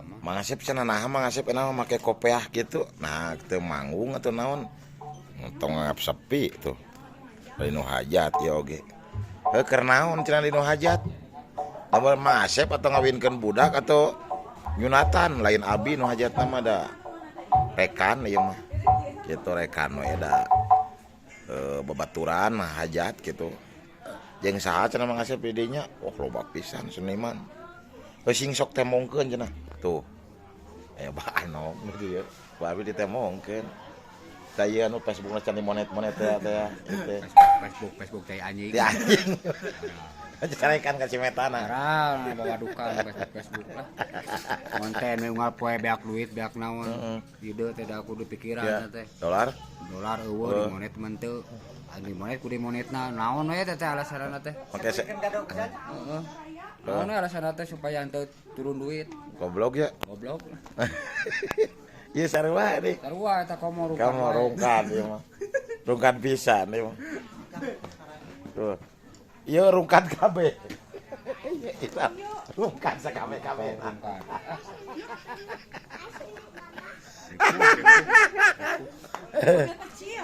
mah. Mang Asep cenah, naha Mang Asep enak mah make kopeah gitu? Nah, teu manggung atau naon? Tong nganggap sepi tuh. Di nu hajat ya oge. Heuh, keur naon cenah di nu hajat? Lamun Mang Asep atau ngawinkeun budak atau nyunatan, lain abi nu hajatna mah, da rekan ieu mah. Gitu, rekan we da babaturan mah hajat gitu. Jeung saha cenah Mang Asep di dinya? Wah, loba pisan seniman. Heuh, sing sok tembongkeun cenah. Tuh. Aya Bah Anom gitu ya. Ku abi ditembongkeun. Tah, ieu anu Facebookna can dimonet-monet teh teh itu. Facebook Facebook teh anjing. Di anjing. Carekan ka cimetana. Haral bawa duka Facebook Facebook lah. Konten we unggal poe beak duit, beak naon. Ide teh da kudu pikiran teh. Dolar? Dolar euweuh, di monet mah teu. Di monet kudu monetna naon we teh teh alasanna teh. Make se Heeh. Naon we alasanna teh supaya henteu turun duit. Goblok ya. Goblok. Ieu sarua nih. Sarua eta, komo rungkad Kamu wae. Rungkad ieu mah. Rungkad pisan ieu mah. Tuh. Ieu rungkad kabeh. Ieu rungkad sakabeh-kabeh. Rungkad. Ah.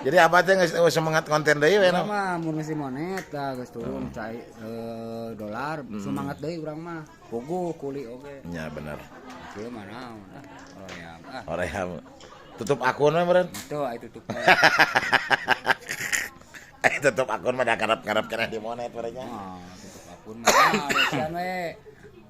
Jadi abah teh geus semangat konten deui we Urang no? mah mun geus monet tah geus turun cai dolar, semangat deui urang mah. Puguh kuli oge. Nya bener. Kieu mah naon ah, hoream ah. Hoream. Tutup akun we meureun. Itu aya tutup we. Eh, tutup akun mah da ngarep-ngarep keneh di monet meureun nya. Ah, tutup akun mah ah, we.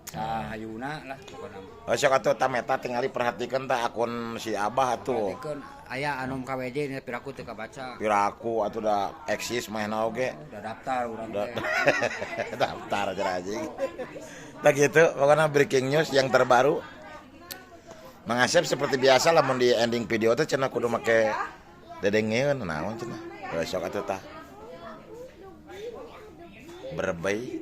Sahayuna lah pokona mah. Oh, sok atuh tameta tingali, perhatikeun tah akun si Abah atuh. Perhatikeun aya Anom KWJ nya, piraku teu kabaca. Piraku atuh da eksis mahna oge. Udah daftar urang teh. Daftar aja anjing. Tah gitu, pokoknya breaking news yang terbaru. Mang Asep seperti biasa lamun di ending video teh cenah kudu make dedengeun naon cenah. Heuh, sok atuh tah. Berbei.